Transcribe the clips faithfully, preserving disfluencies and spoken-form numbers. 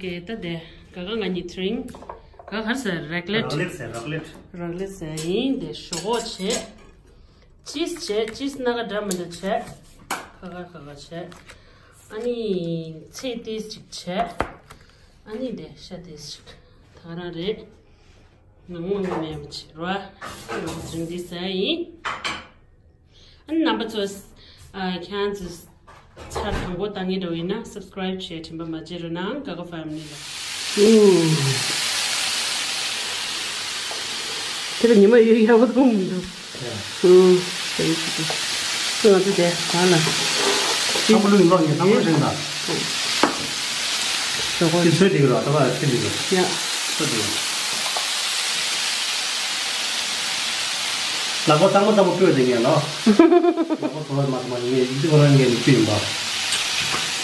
དེ་ད་དེ་ག་ག་ང་གཉིས་ཐིང་། ག་ག་ཟེར། རག་ལེཊ། རག་ལེཊ་ཟེར། རག་ལེཊ། རག་ལེཊ་ཟེར་ཡིན། དེ་ཞོག་ཁོག་བྱས། ཅིས་བྱས། ཅིས་སྣ་ཁ་འདྲ་མི་འདྲ་བྱས། ཁ་ཁ་ཁ་ཁ་བྱས། ཨ་ནི་ཚེ་ཏིས་ཅིག་བྱས། ཨ་ནི་དེ་ཤ་ཏིས་ཅིག་ད་ག་རང་རེད། ནང་མང་མེད་པ་བྱེད་རོགས། ཁྱེད་རང་ཚོ་འདི་ཟ་ཡིན། ཨ་ནི་རྣམ་པ་ཚོ། ཨ། ཁྱེད་ཚོ་ཚར་དང་པོ་ལྟ་མཁན་འདྲ་བོ་ཡིན་ན་སབ་སི་ཀ་རའིབ་བྱས་དྲན་པ་མ་བརྗེད་རོགས་གནང་། ག་ག་ཕེ་མི་ལི་ལ། ཨུ། དེ་ལ་ཉི་མ་ཡོད་ཡག་པོ་མཐོང་མི་འདུག་ཨུ། ང་ཚོ་དེ་གང་ལ། ཨ་མ་ལུས་ལོག་ངས་ལྷམ་ལ་ཧྲེང་དང་། ཞོག་ཁོག་ཅི་ཚོད་འགྲིག་རོགས། ད་བར་ཅི་འགྲིག་རོགས། ཡ། ཚོད་འགྲིག་རོགས། ལག་པ་གཙང་མ་གཙང་མ་བཀྲུས་ཏེ་ངས་ལོ། ལག་པ་ཚོ་བ་མ་ཚང་མ་ངས་ཡིན་དུས་ཁོ་རང་ངས་ནི་བཀྲུས་ཡིན་པ།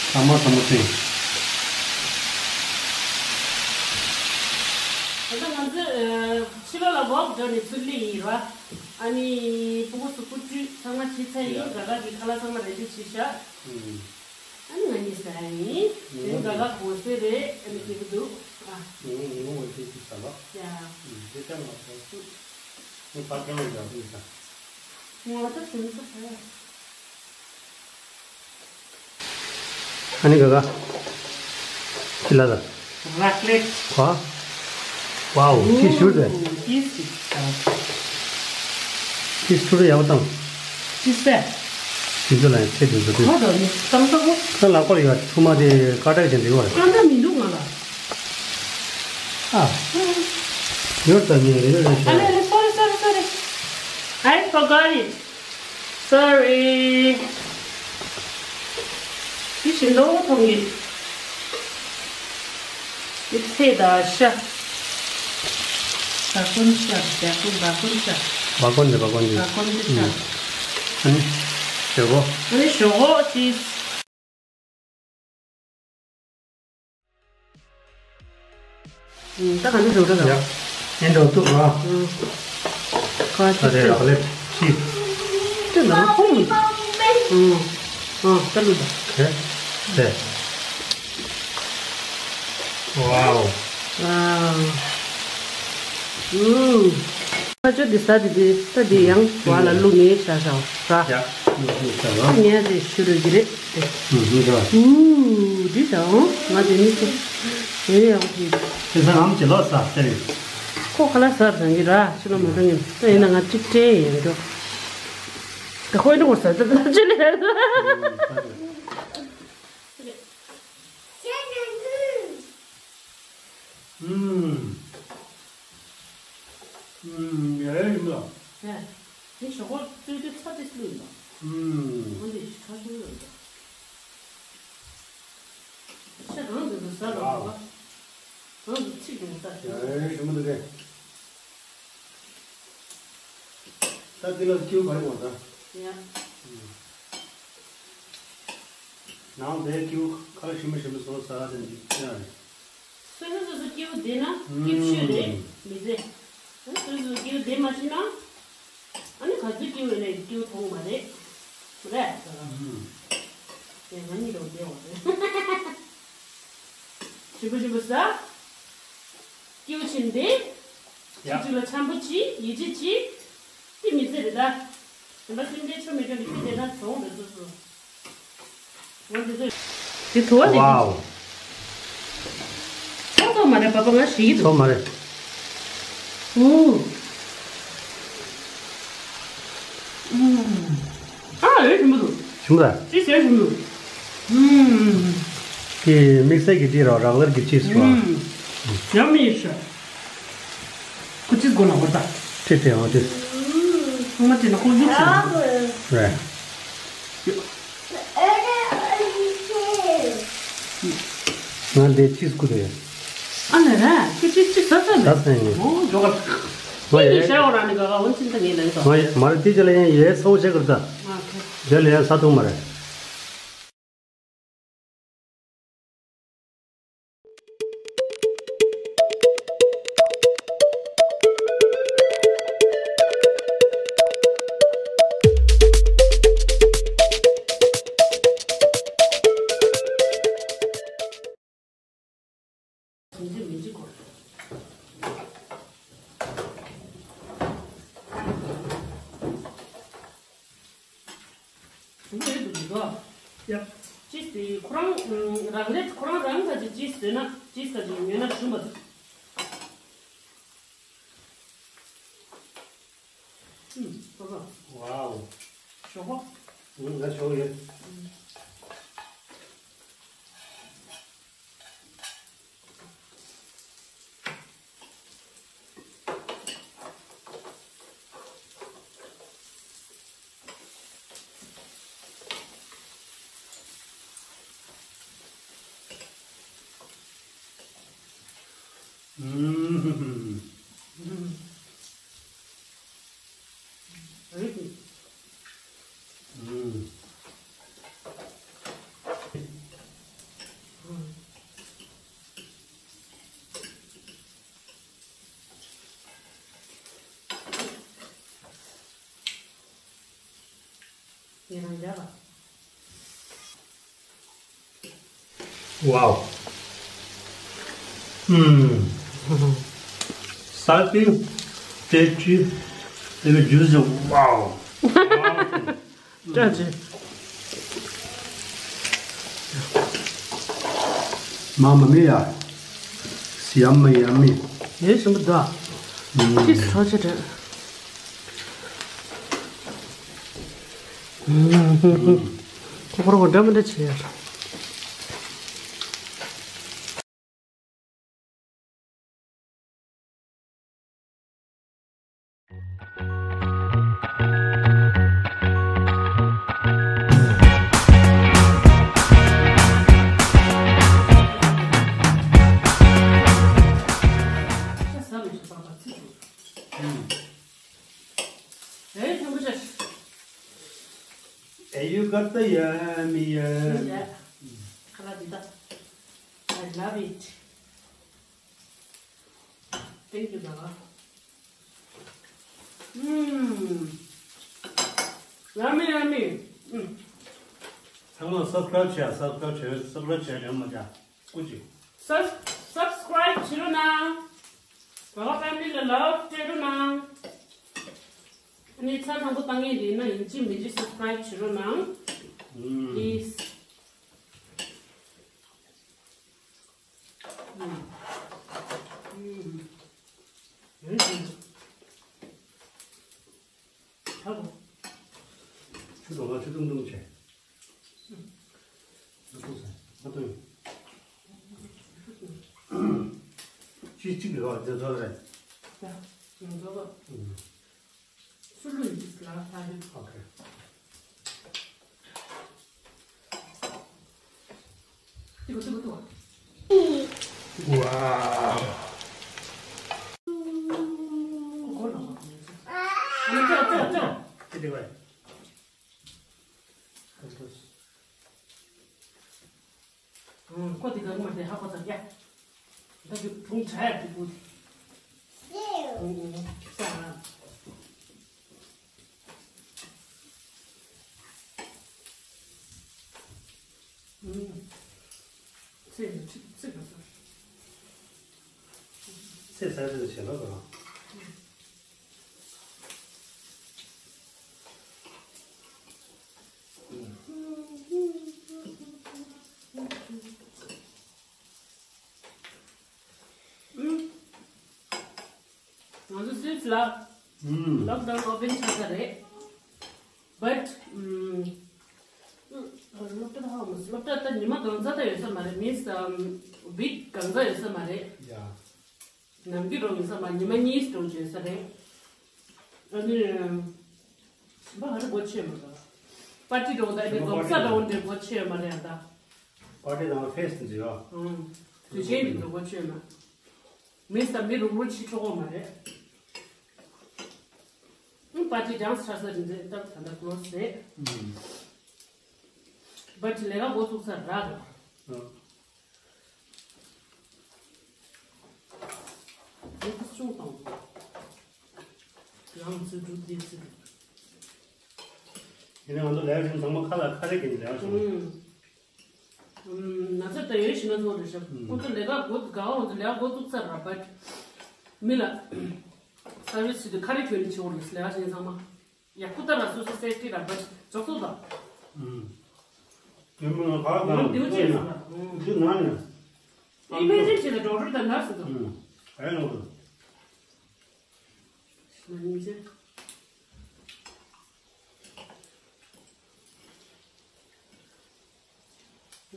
གཙང་མ་གཙང་མ་བཀྲུས། ད་ལྟ་ང་ཚོས་ཕྱི་ལོགས་ལ་ཝོག་འགྲོ་ནས་ཚུར་སླེབས་ཡིན་ར། ཨ་ནི་ཕྲུ་གུ་ཚོ་སྐུ་མཁྱེན་ཚང་མ་བྱས་ཚར་ཡིན། ཡ། ག་ག་གི་ཁ་ལག་ཚང་མ་རེ་ཌི་བྱས་ཤག་ཨ་ནི་ང་གཉིས་ཟ་ཡ་ཡིན། དེ་ནི་ག་ག་གོང་ཚད་རེད། ཨ་ནི་སྐྱིད་པོ་འདུག་ཨ། ངོ་ངོ་ངོ་ཅིག་ཅིག་ཟ་ལོ། ཡ། ཨུམ། དེ་ལྟར་མ་སོང་སུ། ངས་ཕར་ཁྱེར་ཡོང་ཡག་པོ་ཡིན་ས། ངོ་ད་ཟིན་ས་ཟ་ཡ། ཨ་ནི་ག་ག་ཁྱི་ལ་ད། རག་ལེཊ། ཝ། ཝའོ། ཅི་ཞུ་རེད། ཨུ། ཅི་ཞུ་རེད། ཡག་པོ་བཏང་། ཅི་ཟེར། དེ་ཚོ་ལ་ཡང་ཚེ་དེ་ཚོ་དེ། ཁ་དོག་ནི་གཙང་ས་གོ། ཁ་ལག་པར་ཡོད་ཐུ་མ་དེ་ཀ་ཏག་ཅན་དེ་ཡོད་རེད། ཀ་ཏག་མི་འདུག་ང་ལ། ཨ། ཡོད་ད་ནི་རེད་རེད་ཨ་ལེ་ཨ་ལེ། Sorry, sorry, sorry. I forgot it. Sorry. དེ་བཞིན་ནོ་མཐོང་གི། དེ་ཚེ་དང་ཤ། བ་ཀོན་ཤ། བ་ཀོན། བ་ཀོན་ཤ། བ་ཀོན་དེ། བ་ཀོན་དེ་ཤ། ཨུམ། ཨ་ནི་ཞོག་ཁོག་ཨ་ནི་ཞོག་ཁོག་ཅིས། ད་ག་འདྲ་འགྲོ་འགྲོ་ལ། ཡ། ཡིན་འགྲོ་ཐུབ་ར། ཁ་ཅིག་ད་རེ་རག་ལེ་ཤི། དེ་ལ་ཁོང་། ཨ། ཨ། ད་ལུས་པ། དེ། དེ། ཝའོ། ཝའོ། ཨུ། ཁ་ཅོ་འདི་ཟ་དེ་དེ་ད་དེ་ཡང་བ་ལ་བླུགས་ནས་བཞག་བཞག་ར། ཡ། བླུགས་བླུགས་བཞག་ར། ངས་དེ་ཤུ་རུ་གི་རེད་དེ། ཨུ་ཧུ་ར། ཨུ། འདི་ཟ་འོང་ང་དེ་ནི་ཚེ། དེ་ཡང་དེ། དེ་ཟ་ངམ་ཅི་ལོ་ཟ་ཟེར། ཁོ་ཁ་ལག་ཟ་བཟང་གི་ར་ཕྱི་ལོ་མ་བཏང་ངམ་ད་ཡིན་ན་ང་གཅིག་སྤྲད་ཡོང་འགྲོ། ད་ཁོ་ཡིན་ན་ཁོ་ཟ་ད་ད་ཅི་ལས། ཨུམ། ཨུམ། ཡ་ཡ་ཡིན་ལ། ཡ། དེ་ཞོག་ཁོག་བཙོས་དུས་ཚ་དེ་བླུགས་ཡིན་ལ། ཨུམ། འོན་ཏེ་ཁ་ཤས་ཡོད་འདུག་ཤ་གང་འདུག་འདུག་ཟ་རོགས་པ། གང་འདུག་ཚིག་འདུག་ལྟ། ཡ་ཡ་ཞིམ་པོ་འདུག་གས། ད་འདི་ལ་སྐྱེའུ་ག་རེ་འོང་ད། ཡ། ནང་དེ་སྐྱེའུ་ཁ་ལག་ཞིམ་པོ་ཞིམ་པོ་བཟོ་ཟ་དེ་འདི་ཡ་རེད། སོ་སོ་སོ་སོ་སྐྱེའུ་བདེ་ན་སྐྱིད་ཤོས་རེད་མི་ཚེ། སོ་སོ་སོ་སྐྱེའུ་བདེ་མ་ཤེས་ན། ཨ་ནི་ག་ཚོད་སྐྱེའུ་ཡོད་ནའི་སྐྱེའུ་མཐོང་མ་རེད། རེད། དེ་ང་གཉིས་དང་བདེ་བ་རེད། ཞིམ་པོ་ཞིམ་པོ་ཟ། སྐྱེའུ་ཆེན་བདེ། ཡ། ཁྱེད་ཚོ་ལ་འཆམ་པོ་གྱིས་ཡིད་ཆེས་གྱིས། དེ་མི་ཚེ་རེད་ད། དེ་འདྲ་སེམས་ཁྲལ་ཆོ་མེད་ཆོ་མི་ཚེ་དེ་འདྲ་བྱུང་རེད་སོ་སོ། འོ་འདི་ཚོ། དེ་དུ་བ་དེ། ཝའོ། ཚོགས་ཚོགས་མ་རེད་པ་པ་ང་ཞིག་གི་འདུག་ཚོགས་མ་རེད། ཨུ། ཨུ། ཨ་ཨེ་ཞིམ་པོ་འདུག་ཞིམ་པོ་རེད། ཅི་ཟེར་ཞིམ་འདུག་ཨུ། དེ་དམིགས་བསལ་གྱི་དེ་རོ་རག་ལར་གྱི་ཅིས་རོ། ཨུ། ཡ་མི་ཤ། ཁུ་ཅིས་དགོས་ན་འོ་ད། ཁྲིད་ཁྲིད་འོ་དེ། ཚང་མ་ཁྲིད་ན་ཁོ་བཞུགས་སོང་། རེད། ང་འདི་ཅིས་ཁུ་དེ། ཨ་ནི་ར་ཁྱོད་ཅིས་ཅིས་ཟ་ས་ནི། ཟ་ས་ནི། འོ་འགྲོ་ག་ང་ཡེ་ཡེ་ཤ་འོ་ར་ནི་ག་ག་འོན་ཅིན་ད་ངེས་ལེན་ཏོ། ང་ཡེ་མ་རེད་དེ་ཅི་ལ་ཡང་ཡེ་སོ་བྱེད་གར་ད། ཨ་ཁེ། དེ་ལ་ཡང་ས་ཐུག་མ་རེད། ལོ། ཡ། ཅིས་དེ་ཁོ་རང་རང་རེད། ཁོ་རང་རང་ག་ཅིག་ཅིས་ཟོས་ན་ཅིས་ག་ཅིག་ཉོས་ན་ཞུ་མ་ཐུབ། ཨུམ། ཀོ་ཀོ། ཝའོ། ཞོག་ཁོག་ཨུམ། ང་ཞོག་ཡོད། ཨུམ། ཨུམ། ཉེ་རང་རྒྱབ་པ། Wow. Mm. Salty, tasty, and juicy. Wow. Awesome. ཅག་ཅིག Mamma mia. It's yummy, yummy. ཡོད་ཞིམ་པོ་འདུག་ཅིས་ཁྲོ་ཆེ་དྲན། ཁོ་ཁོ་རང་འདྲ་མི་འདྲ་བྱེད་ཡ། ཨེ་ཡུ་ཀར་ཏ་ཡ་མི་ཡ། ཁ་ལག་འདི་ད། I love it. Thank you, Baba. Mmm. Yummy, yummy. ཚང་མ་subscribe་བྱས། subscribe་བྱས། subscribe་བྱས་ཡོད་མ་རེད། སྐུ་མཁྱེན། Sub- subscribe་བྱེད་རོགས་གནང་། Baba family་ལ་love་སྤྲད་རོགས་གནང་། ཨ་ནི་ཚ་དང་པོ་བཏང་ཡས་འདི་ན་ཡིན་གཅིག་མིན་གཅིག་subscribe་བྱེད་རོགས་གནང་། Please. ཆུ་དོག་ལ་ཆུ་ཏུང་ཏུང་བྱས། ཨ་ཏུང་ཟེར། ཨ་ཏུང་། ཅི་གཅིག་གི་ལོག་དེ་ཚོ་རེད། ཡ། ཡོངས་རྫོགས་པ། སུ་ལུ་ཡིན་ལ་ས་རེད། ཨོ་ཁེ། ཏི་གོ་ཏི་གོ་ཏི་གོ། ཝའོ། ཁོ་ཁོ་ལ་མ་ཁོ་ཡོད་ས། ཨ་ནི་ཅོ་ཅོ་ཅོ། ཏི་ཏི་ཝེ། ཁོ་ཏི་ག་མ་དེ་ཧ་གོ་ས་རྒྱ། ད་གི་བུང་ཁྲ་ཡ་དེ་བུ་དེ། ཨུ་ཨུ་ས། ཚེ་ཚེ་ག་ས། ཚེ་ས་ཚེ་ཞེ་ལོ་དང་། ང་ཚོ་སུད་སི་ལ་ལོག་ཌའོན་ཨོ་པན་ཆགས་ས་རེད། བཊ་སློབ་གྲྭ་ཧ་མ་སློབ་གྲྭ་ད་ཉི་མ་གང་ཚ་ད་ཡོད་ས་མ་རེད། མིན་སི་ཝིག་གང་ཚ་ཡོད་ས་མ་རེད། ཡ། ནམ་རྒྱུན་འགྲོ་ཡིན་ས་མ། ཉི་མ་གཉིས་འགྲོ་བྱོས་ས་རེད། ཨ་ནི། གཞན་པ་ག་རེ་སྒོ་ཕྱེ་མ་རེད། པར་ཊི་འགྲོ་ད་ནི་རྡོག་ས་འགྲོ་འདྲེ་སྒོ་ཕྱེ་མ་རེད་ད། པར་ཊི་དང་ཕེ་སི་འཛིན་ཡོད། ཨང་། དུས་ཆེན་གྱི་འགྲོ་སྒོ་ཕྱེ་མ། མི་ས་མི་རུག་རུག་ཕྱི་ཆོག་གོ་མ་རེད། ཨང་། པར་ཊི་ཌན་སི་ཆགས་ས་རེད་འདྲེ་ད་ད་ད་ཀློ་སེ། པར་ཊི་ལས་ཀ་འགོ་ཚུགས་ས་ར་ད། ཨང་། ཡིན་ན་ང་ཚོ་ལས་ཀ་བྱེད་ཚང་མ་ཁ་ལ་ཁ་རེ་གིན་ལས་ཀ་བྱེད། ཨུམ། ན་ཚ་ད་ཡོད་ཤི་ན་ཚོ་རེ་ཤག་ཁོ་ཚོ་ལས་ཀ་འགོ་དགའ་བ་ཚོ་ལས་ཀ་འགོ་བཙུགས་ཚར་ར་བཊ། མི་ལ་སར་ཝི་སི་བྱེད་དུས་ཁ་རེ་གྱོན་ནས་བྱེད་འོ་རེ་ལས་ཀ་བྱེད་ཚང་མ། ཡ་ཁུ་ད་ར་སོ་སོ་སེ་ཕི་ཊི་ར་བཊ་ཇོག་ཚོ་ད། ཨུམ། ཉིན་མོ་ང་ག་ལ་ང་འདི་བྱས་སོང་ལ། འདི་ང་ནི། ཨི་མེ་ཇིན་བྱས་ན་ཌོག་ཊར་དང་ནར་སི་དང་། ཨེ་ནོ། ང་སྙིང་རྗེ།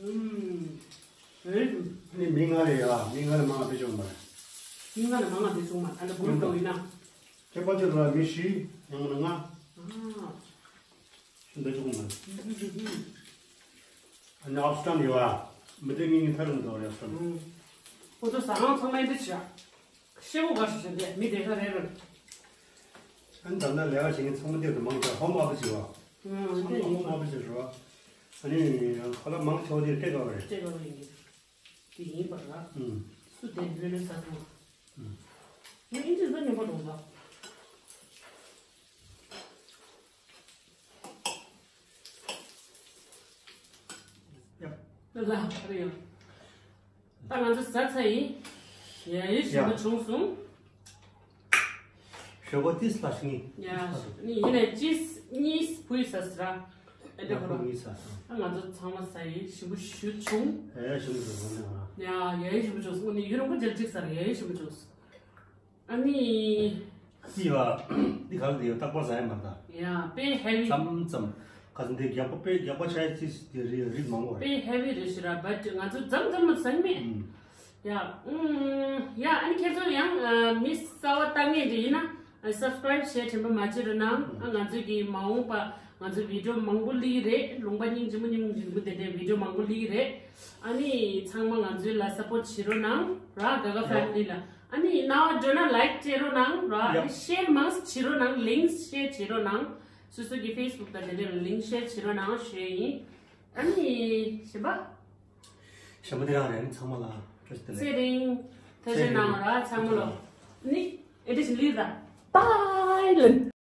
ཨུམ། ཨེ། ནི་མི་ང་རེ་ཡ། མི་ང་རེ་མང་ང་བེད་བྱུང་མ་རེད། མི་ང་རེ་མང་ང་བེད་བྱུང་མ་ཨ་ལ་བུ་རུ་ཏོ་ཡིན་ན། ཁྱེད་པ་ཚོ་ལ་མི་བཞི་ཡང་ན་ལྔ། ཨ། ཤིན་ཏུ་བཅུག་མ། ཨ་ནི་ཨབ་སི་ཊམ་ཡོད་ཨ། མི་དེ་ངེད་གཉིས་ཐར་མི་འདུག་རེད་ཨབ་སི་ཊམ། ཨོ་ཚོ་ཟ་ཁང་ཚང་མ་འདི་ཆ། ཤེ་བོ་ག་ཤི་ཤི་འདི་མི་དེ་ཤ་རེ་རེ། ཨ་ནི་ད་ལྟ་ལས་ཀ་བྱེད་མཁན་ཚང་མ་དེ་དུ་མང་ཆེ་ཧོམ་ཨོ་ཕི་སི་ཡོད་ཨ། ཚང་མ་ཧོམ་ཨོ་ཕི་སི་ཡོད་རེད་ཨ། ཨ་ནི་ཁོ་ལ་མང་ཆེ་བ་དེ་སྤྲད་དགོས་རེད། སྤྲད་དགོས་རེད། དེ་ཡིན་པ་ར། ཨུམ། སུ་དེ་ལོས་ལོས་ཟ་ཐུབ། ཨུམ། ངས་ཨིན་ཇི་ཟ་ཉན་པ་རུང་ཟ། ཡ། ལ་ལ་རེ་ཡོང་། ད་ང་ཚོ་ཟ་ཚར་ཡིན། ཡ་ཡི་ཞིམ་པོ་བྱུང་སོང་། ཞོགས་པ་ཏིས་ལ་ཤིང་ཡ། ནི་ཡིན་ནའི་ཅིས་གཉིས་བུས་ཟ་ཟ། ཨེ་འདྲ་ཁོ་རང་། ཨ་ང་ཚོ་ཚང་མ་ཟ་ཡི་ཞིམ་པོ་ཞུ་བྱུང་། ཨེ་ཞིམ་པོ་བྱུང་སོང་ནི་ང་། ཡ་ཡ་ཡི་ཞིམ་པོ་བྱུང་སོང་ནི་ཡུན་རིང་པོ་མཇལ་གཅིག་ཟ་ར་ཡ་ཡི་ཞིམ་པོ་བྱུང་སོང་། ཨ་ནི། སི་བ། འདི་ག་ལ་དེ་ཡོད་རྟག་པར་ཟ་ཡ་མ་རེད་ད། ཡ་དཔེ་ཧེ་བི། མཚམས་མཚམས། ག་ཚོད་འདི་རྒྱག་པ་དཔེ་རྒྱག་པ་ཆ་ཡ་ཅིས་དེ་རིགས་རིགས་མང་པོ་རེད། དཔེ་ཧེ་བི་རེད་ཤི་ར་བཊ་ང་ཚོ་མཚམས་མཚམས་མ་ཟ་གི་མེད། ཨུམ། ཡ། ཨུམ། ཡ་ཨ་ནི་ཁྱེད་ཚོ་ཡང་ཨ་མི་གསར་པ་ལྟ་མཁན་དེ་ཡིན་ན་ཨ་སབ་སི་ཀ་རའིབ་བྱས་དྲན་པ་མ་བརྗེད་རོགས་གནང་། ཨ་ང་ཚོས་ཀྱི་མ་འོངས་པ་ང་ཚོའི་བི་ཌི་ཡོ་མང་པོ་སླེབས་ཀྱི་རེད། ལུང་པ་སྙིང་རྗེ་མོ་སྙིང་རྗེ་མོ་དེ་འདྲའི་བི་ཌི་ཡོ་མང་པོ་སླེབས་ཀྱི་རེད། ཨ་ནི་ཚང་མ་ང་ཚོའི་ལ་སབ་པོར་ཊི་བྱེད་རོགས་གནང་ར་ག་ག་ཡ། ཕེ་མི་ལི་ལ། ཨ་ནི་ནང་བ་འགྲོ་ན་ལའིཀ་སྤྲད་རོགས་གནང་ར། ཡ། ཨ་ནི་ཤེར་མང་བྱེད་རོགས་གནང་། ལིངཀ་ཤེར་བྱེད་རོགས་གནང་། སོ་སོ་གི་ཕེ་སི་བུག་དང་དེ་འདྲའི་ལིངཀ་ཤེར་བྱེད་རོགས་གནང་ཞུ་ཡ་ཡིན། ཨ་ནི་གཞན་པ། གཞན་པ་དེ་རང་རེད། ཨ་ནི་ཚང་མ་ལ་བཀྲ་ཤིས་བདེ་ལེགས། ཚེ་རིང་། ཐུགས་རྗེ་གནང་ར་ཚང་མ་ལ། ནི་ཨེ་འདྲ་ཞིག་ལུས་ར། པའི་ལན།